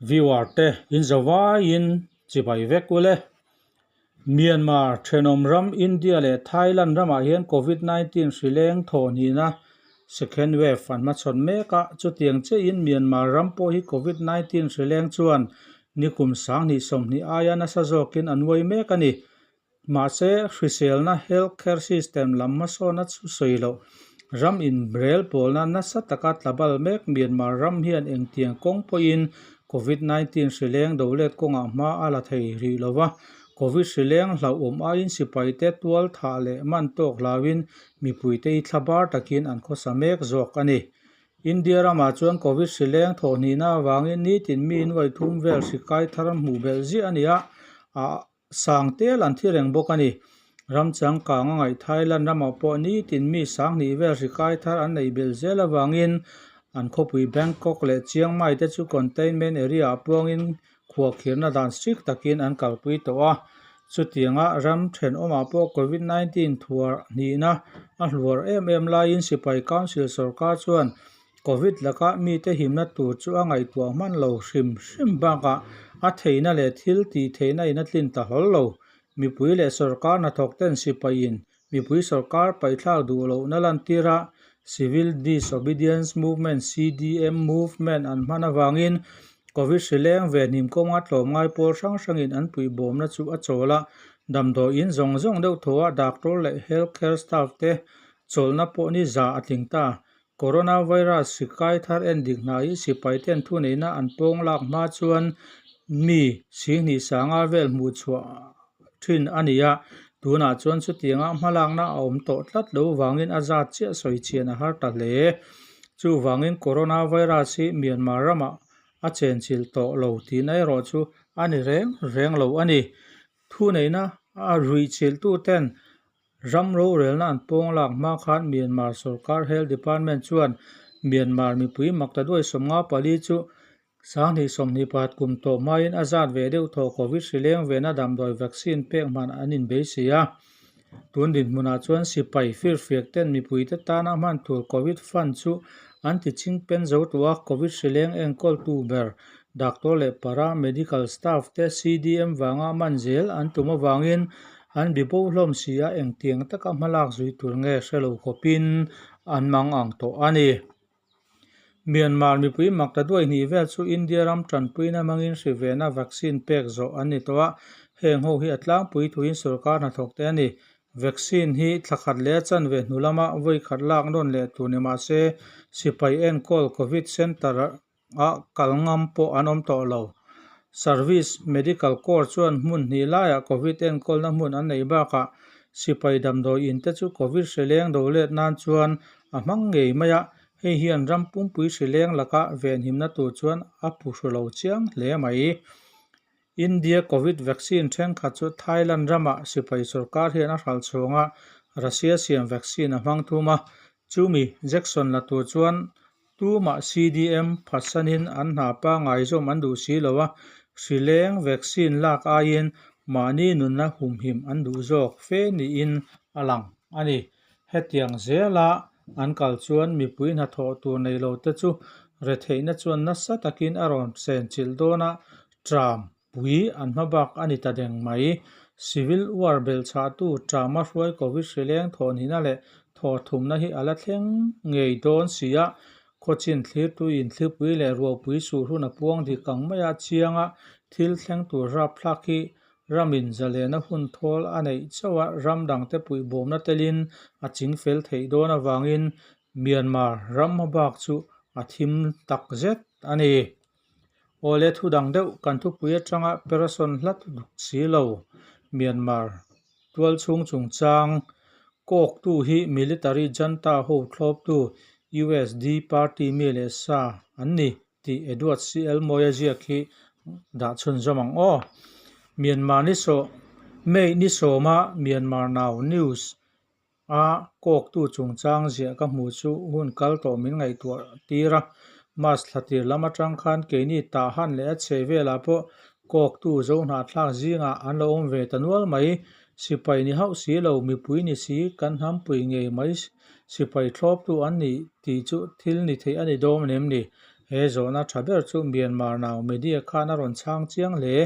Viewer te in zo vaiin chibai vek ule. Myanmar thenawm ram India leh Thailand ramah hian Covid 19 hri leng thawh hnihna second wave an hmachhawn mek a, chutiang chiahin Myanmar ram pawh hi Covid 19 hri leng chuan nikum sanghnih sawmhnih aia nasa zawkin a nuai mek a ni. Mahse, hriselna health care system lam hmasawna chu sawi loh ram inrel pawlna nasa taka tlabal mek Myanmar ram hian engtiang kawng pawhin Covid 19 hri leng dolet kawngah hma a la thei rih lo va, Covid hri leng hlauhawm aiin sipaite tual thah leh man tawk hlauhin mipuite hi thlabar takin an khawsa mek zawk a ni. India ramah chuan Covid hri leng thawh hnihna avangin nitin mi nuai thum vel hri kai thar hmuh belh ziah a ni a, a sang tel an thi reng bawk a ni. Ram changkang a ngaih Thailand ramah pawh nitin mi sanghnih vel hri kai thar an neih belh zel avangin an khawpui Bangkok leh Chiang Mai te chu containment area ah puangin khuahkhirhna dan strict takin an kalpui tawh a. Chutianga ram thenawmah pawh Covid 19 thuar hnihna a hluar em em laiin Sipai Council sorkar chuan Covid laka mite himna tur chu a ngaihtuah hman lo hrim hrim bakah a theihna leh thil tih theihna in a tlin ta hlawl lo. Mipui leh sorkar hnathawk ten sipaiin mipui sorkar paihthlak duh lohna lantira Civil Disobedience Movement, CDM movement, an hman avangin Covid hri leng ve hnim kawnga tlawmngai pawl hrang hrangin an puihbawmna chu a chawl a, damdawi in zawng zawng deuh thaw a doctor leh health care staff te chawlhna pawh ni za a tling ta. Coronavirus hri kai thar en dik hna hi sipai ten thuneihna an pawng lak hma chuan mi singhnih sanga vel hmuh chhuah thin a ni a, tunah chuan chutianga hmalakna a awm tawh tlat lo vangin a zat chiah sawi chhian a har ta hle. Chuvangin coronavirus hi Myanmar ramah a chenchilh tawh lo tihna erawh chu a ni reng reng lo a ni. Thuneihna a ruihchilhtu ten Ram rorelna an pawng lak hma khan Myanmar sorkar Health Department chuan Myanmar mipui maktaduai 54 chu 2021 kum tawh hmain a zat ve deuh thaw Covid hri leng vena damdawi vaccine pek hman an inbeisei a. Tun dinhmunah chuan sipai firfiak ten mipuite tana hman tur Covid fund chu an ti chingpen zo tawh a, Covid hri leng enkawltu ber doctor leh para medical staff te CDM vanga man zel an tum avangin An bi bo hlawm si a, engtiang taka hmalak zui tur nge hre lo khawpin an mang ang tawh a ni. Myanmar mipui makta duai hnih vel chu India ram tanpuina hmangin hri vena vaccine pek zawh an ni tawh a, heng ho hi a tlangpui thuin sorkar hnathawk te a ni. Vaccine hi thla khat leh a chanve hnu lama vawi khat lak nawn leh tur ni mah se sipai enkawl Covid Centre ah kal ngam pawh an awm tawh lo. Service Medical Corps chuan hmun hnih laiah Covid enkawlna hmun an neih bakah sipai damdawi in te chu Covid hri leng do let nan chuan a hmang ngei mai a, hei hian ram pumpui hri leng laka venhimna tur chuan a phuhru lo chiang hle mai. India Covid vaccine thenkhat chu Thailand ramah sipai sorkar hian a hralh chhuang a, Russia siam vaccine a hmang thum a, chumi Jackson la tur chuan tumah CDM phatsanin an hna pangngai zawm an duh si lo a, hri leng vaccine lak aiin mahni nunna humhim an duh zawk fe niin a lang a ni. Hetiang zela an kal chuan mipui hnathawh tur nei lo te chu retheihna chuan nasa takin a rawn senchilh dawn a, tram pui an hma bak a ni ta deng mai. Civil War belhchhahtu Trama hruai Covid hri leng thawhnihna leh thawhthumna hi a la thleng ngei dawn si a, khawchin thlirtuiin thlipui leh ruahpui suh hun a puang dik ang maia chianga thil thleng tur rapthlak hi Ramin zalena hun thawl a neih chauh a, ram dangte puihbawmna telin a ching fel theih dawn avangin Myanmar ram hmabak chu a thim tak zet a ni. Awle thu dang deuh kan thupui atanga perasawn hlat duk si lo Myanmar tualchhung chungchang kawktu hi military junta ho thlawptu USD party mi leh sa an ni. Tih Edward CL Mawia ziak hi dah chhunzawm ang aw. Myanmar ni sawh May ni sawma Myanmar Now News a kawktu chungchang ziah ka hmuh chu hun kal tawh min ngaihtuah tir a. March thla tir lam atang khan keini Tahan leh a chheh velah pawh kawktu Zohnahthlak zingah an lo awm ve ta nual mai. Sipai ni hauh si lo, mipui ni si kan hnampui ngei mai sipai thlawptu an ni tih chu thil ni theih a ni dawn em ni? He zawhna tha ber chu Myanmar nau media khan a rawn chhang chiang hle.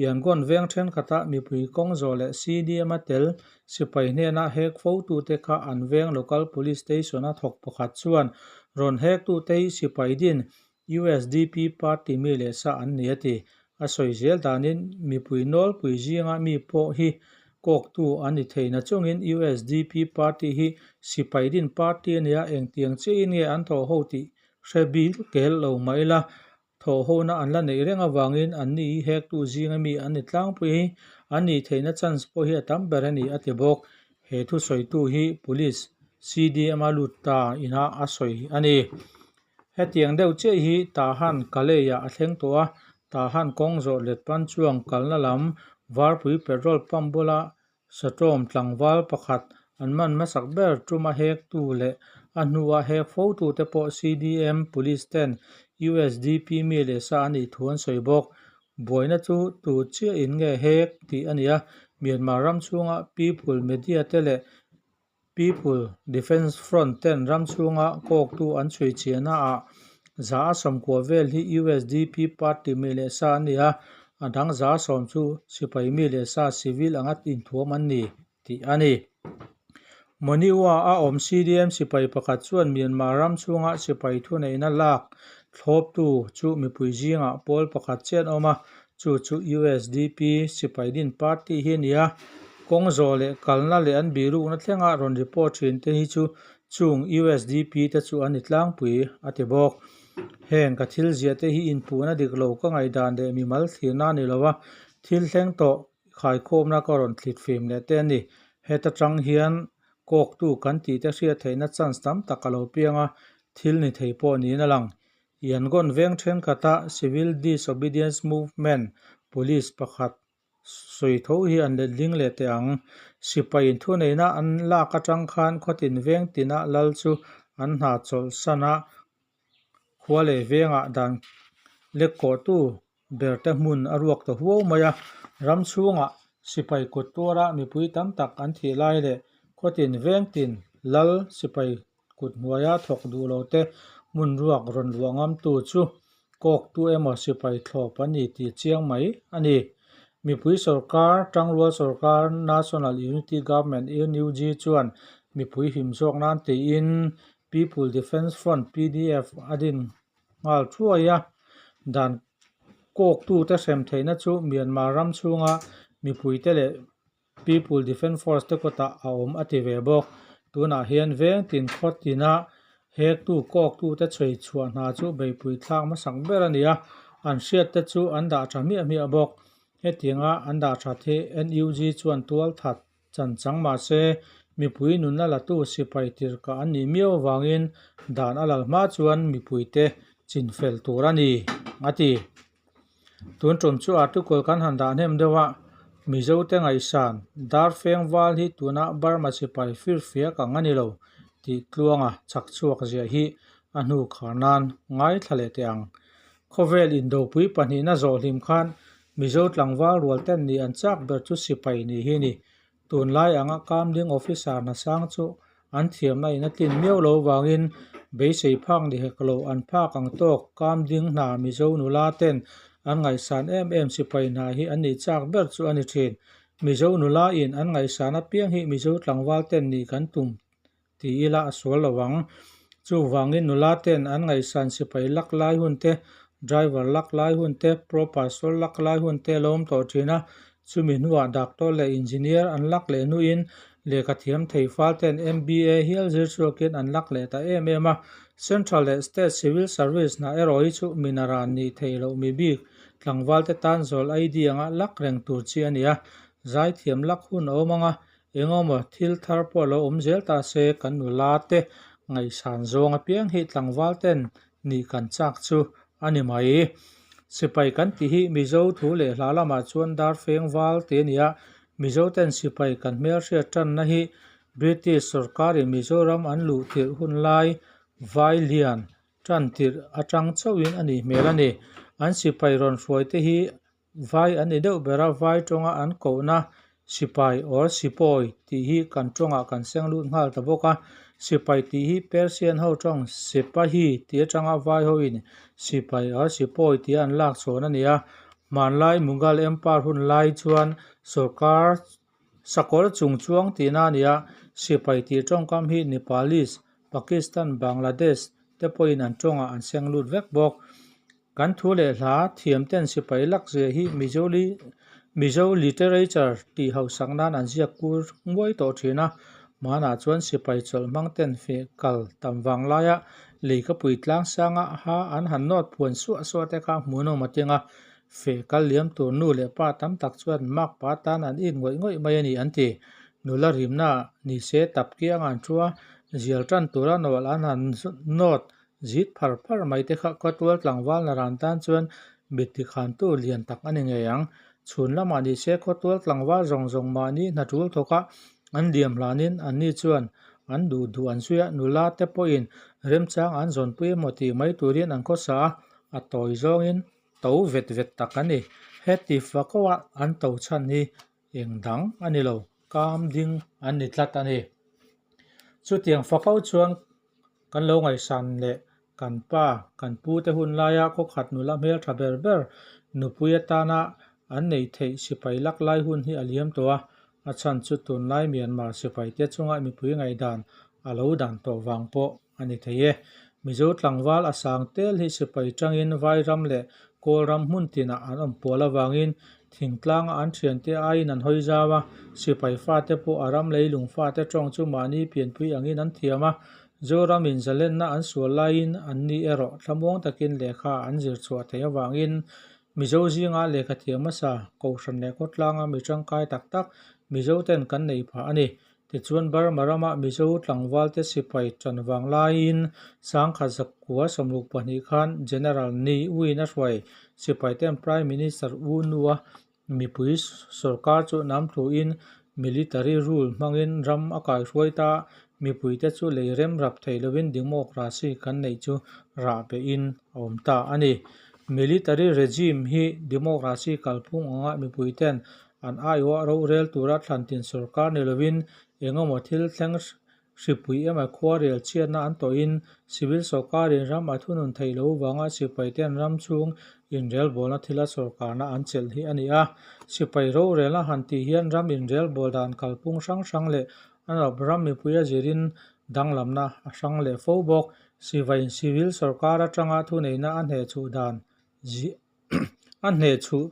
Yangon veng thenkhatah mipui kawng zawh leh CDM-a tel sipai hnena hek fotute kha an veng local police station-a thawk pakhat chuan rawn hektute hi sipai din USDP party mi leh sa an ni a ti. A sawi zel danin mipui nawlpui zinga mi pawh hi kawktu an ni thei nachungin USDP party hi sipai din party a nia engtiang chiahin nge an thawh ho tih hre bil kel lo mah ila Thawhhona an la neih reng avangin anni hi hektu zinga mi an ni tlangpui hi an nih theihna chance pawh hi a tam ber a ni, a ti bawk. He thusawitu hi Police CDM-a lut ta ina a sawi a ni. Hetiang deuh chiah hi Tahan Kalei-ah a thleng tawh a, Tahan kawng zawh let pan chuang kalna lam Varpui petrol pump bula Satawm tlangval pakhat an man hmasak ber tuma hektu leh a hnua hek fotute pawh CDM Police ten USDP mi leh sa a nih thu an sawi bawk. Buaina chu tu chiahin nge hek tih a ni a, Myanmar ram chhunga People Media te leh People Defence Front ten ram chhunga kawktu an chhui chiahna ah 190 vel hi USDP party mi leh sa an ni a, a dang 100 chu sipai mi leh sa civil anga inthuam an ni tih a ni. Monywa a awm CDM sipai pakhat chuan Myanmar ram chhunga sipai thuneihna lak thlawptu chu mipui zingah pawl pakhat chiah an awm a, Chu chu USDP sipai din party hi a ni a, kawng zawh leh kalna leh an bihrukna thlenga rawn report thin te hi chu chung USDP te chu an ni tlangpui a ti bawk. Heng ka thil ziah te hi inpuhna dik lo ka ngaihdan leh mimal thlirna a ni lo a, thil thleng tawh khaikhawmna ka rawn thlit fim leh te a ni. Heta tang hian kawktu kan tih te hriat theihna chance tam tak a lo piang a, thil ni thei pawh niin a lang. Yangon veng thenkhatah Civil Disobedience Movement police pakhat sawi tho hi an let ding leh teh ang. Sipai inthuneihna an lak atang khan khawtin veng tinah lal chu an hna chawlhsan a, khua leh vengah dan lekkawhtu berte hmun a ruak ta huau mai a. Ram chhungah sipai kut tuara mipui tam tak an thih lai leh khawtin veng tin lal sipai kut hnuaia thawk duh lo te hmun ruak rawn luah ngamtu chu kawktu emaw sipai thlawp a ni tih chiang mai a ni. Mipui sawrkar, Tangrual sawrkar, National Unity Government, NUG, chuan mipui him zawk nan tiin People Defence Front, PDF, a din nghal thuai a, dan kawktute hrem theihna chu Myanmar ram chhunga mipuite leh People Defence Force te kawtah a awm a ti ve bawk. Tunah hian veng tin khaw tina hektu kawktute chhui chhuah hna chu beihpui thlak hmasak ber a ni a, an hriatte chu an dah tha hmiah hmiah bawk. Hetianga an dah that hi NUG chuan tual that Chan chang mahse, mipui nunna latu sipai tirhkah an nih miau avangin dan a lal hma chuan mipuite chinfel tur a ni, a ti. Tun tum chu article kan han dah hnem deuh a, Mizote ngaihsan Darfeng val hi tuna Burma sipai firfiak ang a ni lo tih tluanga chak chhuak ziah hi a hnu khar nan ngaithla leh teh ang. Khawvel indopui pahnihna zawh hlim khan Mizo tlangval rual ten nih an chak ber chu sipai nih hi a ni. Tunlai anga Kamding officer hnasang chu an thiamna in a tlin miau lo vangin beisei phak ni hek lo an phak ang tawk Kamding hna Mizo nula ten an ngaihsan em em sipai hna hi an nih chak ber chu a ni thin. Mizo nula in an ngaihsan apiang hi Mizo tlangval ten nih kan tum ti ila a sual lo ang. Chuvangin nula ten an ngaihsan sipai lak lai hun te, driver lak lai hun te, pro pastor lak lai hun te a lo awm tawh thin a. Chumi hnuah doctor leh engineer an lak leh hnuin lehkha thiam thei fal ten MBA hial zir chhuakin an lak leh ta em em a. Central leh State Civil Service hna erawh hi chu minaran nih theih loh mi bik tlangval te tan zawl ID anga lak reng tur chi a ni a. Zaithiam lak hun a awm ang a, Engemaw thil thar pawh lo awm zel ta se kan nula te ngaihsan zawng apiang hi tlangval ten nih kan chak chu a ni mai. Sipai kan tih hi Mizo thu leh hla lamah chuan darfeng val te a ni a, Mizo ten sipai kan hmelhriat tanna hi British sawrkarin Mizoram an luh tirh hun lai Vailian. Tan tirh atang chauhin a nih hmel a ni. An sipai rawn hruai te hi vai an ni deuh ber a, vai tawnga an kohna sipai or sipawi tih hi kan tawngah kan seng lut nghal ta bawk a. Sipai tih hi Persian ho tawng Sipahi tih atanga vai hoin sipai or sipawi tih an lak chhawn a ni a. Hmanlai Mughal Empire hun lai chuan sawrkar Sakawr chung chuang tihna a ni a, sipai tih tawngkam hi Nepalese, Pakistan, Bangladesh te pawhin an tawngah an seng lut vek bawk. Kan thu leh hla thiamten sipai lak zia hi Mizo literature tih hausak nan an ziak kur nguai tawh thin a, hmanah chuan sipai chawlh hmang ten feh kal tam vang laia leikapui tlang sanga ha an han nawt phuan suah suah te kha hmuhnawm a teng a, Feh kal liam tur nu leh pa tam tak chuan mak pa tan an in ngawih ngawih mai a ni an ti. Nula rimna ni se tap kiang an thu a, zial tan tura nawlh an han nawt zit phar phar mai te kha khawtual tlangval naran tan chuan mit tikhantu lian tak a ni ngei ang. Chhun lamah ni se khawtual tlangval zawng zawng mahni hna tul thawk a, an liam hlanin anni chuan an duh duh an zui a, nula te pawhin remchang an zawnpui emaw tih mai turin an khawsa a, a tawi zawngin To vet vet tak a ni. Heti fakoa an to chhan hi eng dang a ni lo, kam ding an ni tlat a ni. Chutiang fako chuan kan lo ngaihsan leh kan pa, kan pu te hun laia khawkhat nula hmeltha ber ber nupui atana an neih theih sipai lak lai hun hi a liam tawh a, a chhan chu tunlai Myanmar sipaite chunga mipui ngaihdan a lo dan tawh vang pawh a ni thei e. Mizo tlangval a sang tel hi sipai tangin Vairam leh Kawlram hmun tinah an awm pual avangin thingtlanga an thiante aiin an hawi zau a, sipai fate pawh a ram leilung fate tawng chu mahni pianpui angin an thiam a, Zoramin zalenna an sual laiin anni erawh thlamuang takin lehkha an zir chhuah theih avangin Mizo zinga lehkha thiam hmasa, Kohhran leh khawtlanga mi tangkai tak tak Mizoten kan nei phah a ni. Tichuan Burma rama Mizo tlangvalte sipai tan vang laiin sangkhat zakua 62 khan General Ni Win a hruai sipaiten Prime Minister U Nu a mipui sorkar chu nam thuin military rule hmangin ram a kaihruai ta a, mipuite chu lei rem rap thei lovin democracy kan neih chu rah behin a awm ta a ni. Military regime hi democracy kalphung anga mipuiten An aiawh rorel tura thlantin sorkar ni lovin eng emaw thil thleng hripui emaw khuarel chhiatna an tawhin civil sorkarin ram a thunun theih loh vanga sipaiten ram chhung inrelbawlna thila sorkarna an chelh hi a ni a. Sipai rorelna han tih hian ram inrelbawl dan kalphung hrang hrang leh a nawp ram mipui a zirin danglamna a hrang leh fo bawk. Sivaiin civil sorkar atanga thuneihna a hnehchhuh dan A hnehchhuh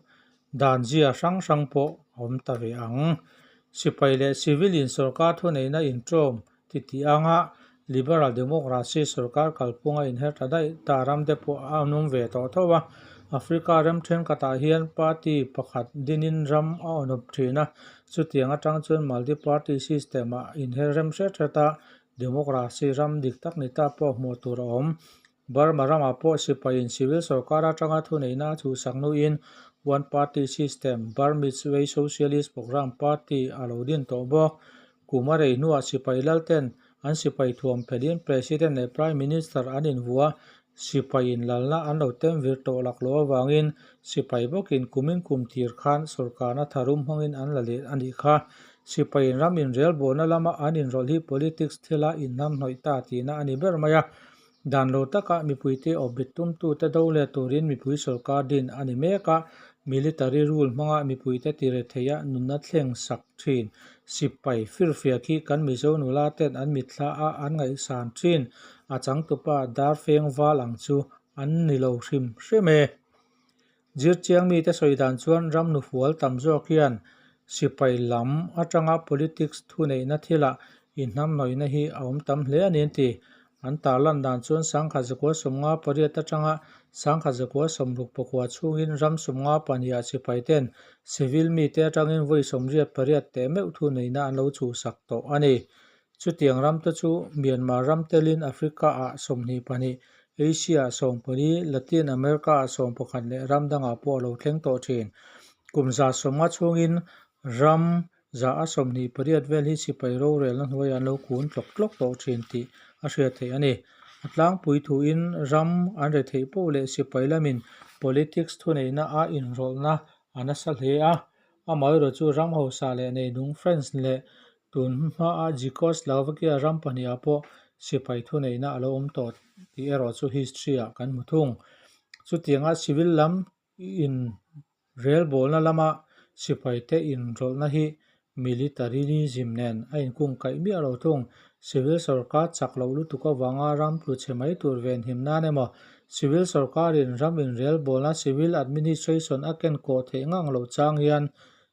dan zia hrang hrang pawh a awm ta ve ang. Sipai leh civil in sorkar thuneihna inṭawm ti tih anga Liberal Democracy sorkar kalphunga inher ta daih ta ram te pawh a awm ve tawh tho a. Africa ram thenkhatah hian party pakhat dinin ram a awnawp thin a, chutiang atang chuan multi-party system-ah inher rem hret hret a, democracy ram dik tak ni ta pawh hmuh tur a awm. Burma ramah pawh sipaiin civil sorkar atanga thuneihna a chhuhsak hnuin One Party System, Burmese Way Socialist Program Party a lo din tawh bawk. Kum a rei hnuah sipai lalten an sipai thuam phelhin President leh Prime Minister an invuah a, sipaiin lalna an lo tem vir tawh lak loh avangin sipai bawkin kumin kum tir khan sorkarna tharum hmangin an la let a nih kha. Sipaiin ram inrelbawlna lama an inrawlh hi politics thila inhnamhnawih ta tihna a ni ber mai a. Dan lo taka mipuite awpbet tumtute do let turin mipui sorkar din a ni mek a, military rule hmanga mipuite tire theia nunna thleng sak thin. Sipai firfiak hi kan Mizo nula ten an mitthla a an ngaihsan thin, a changtupa darfeng val ang chu an ni lo hrim hrim e. Zirchiang mite sawi dan chuan ram nufual tam zawk hian sipai lam atanga politics thuneihna thilah inhnamhnawihna hi a awm tam hle a ni an ti. An tarlan dan chuan 1958 atanga 1966 chhungin ram 52ah sipai ten civil mite atangin vawi 88 teh meuh thuneihna an lo chhuhsak tawh a ni. Chutiang ramte chu Myanmar ram telin Africa-ah 22, Asia-ah 14, Latin America-ah 11 leh ram dangah pawh a lo thleng tawh thin. Kum 150 chhungin ram 128 vel hi sipai rorelna hnuaiah an lo kun tlawk tlawk tawh thin tih a hriat theih a ni. A tlangpui thuin ram an retheih poh leh sipai lamin politics thuneihna a inrawlhna a nasa hle a. Amaherawhchu chu ram hausa leh neinung France leh tun hmaa Czechoslovakia ram pahnihah pawh sipai thuneihna a lo awm tawh tih erawh chu history-ah kan hmu thung. Chutianga civil lam in Relbawlna lama sipaite inrawlhna hi militarism nen a inkungkaih miah lo thung. Civil sorkar chak loh lutuk avanga ram tlu chhe mai tur venhim nan emaw, civil sorkarin ram inrelbawlna civil administration a kenkawh theih ngang loh chang hian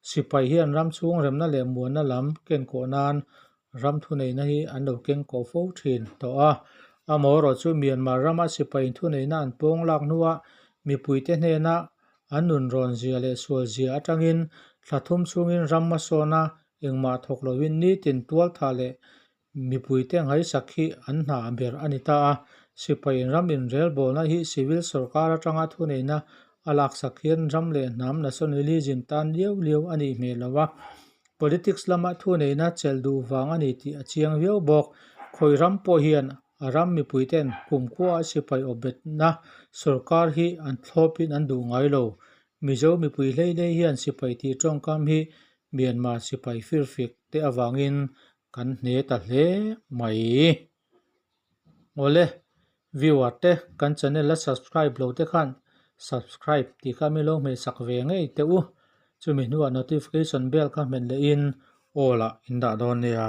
sipai hian ram chhung remna leh muanna lam kenkawh nan ram thuneihna hi an lo kengkawh fo thin tawh a. Amaherawh chu Myanmar rama sipai inthuneihna an pawng lak hnuah mipuite hnena an nunrawn zia leh sual zia atangin thla thum chhungin ram hmasawna engmah thawk loin nitin tualtha leh mipuite ngaihsak hi an hna ber a ni ta a. Sipaiin ram inrelbawlna hi civil sorkar atanga thuneihna a laksak hian ram leh hnam nationalism tan liau liau a nih hmel lo a. Politics lama thuneihna chelh duh vang a ni tih a chiang viau bawk. Khawi ram pawh hian a ram mipuite'n kumkhua sipai awpbetna sorkar hi an thlawpin an duh ngai lo. Mizo mipui hlei hlei hian sipai tih tawngkam hi Myanmar sipai firfik te avangin kan hne ta hle mai. Awle, viewer te kan channel la subscribe lo te khan subscribe tih kha min lo hmehsak ve ngei teh u. Chumi hnuah notification bell kha hmet lehin all ah in dah dawn nia.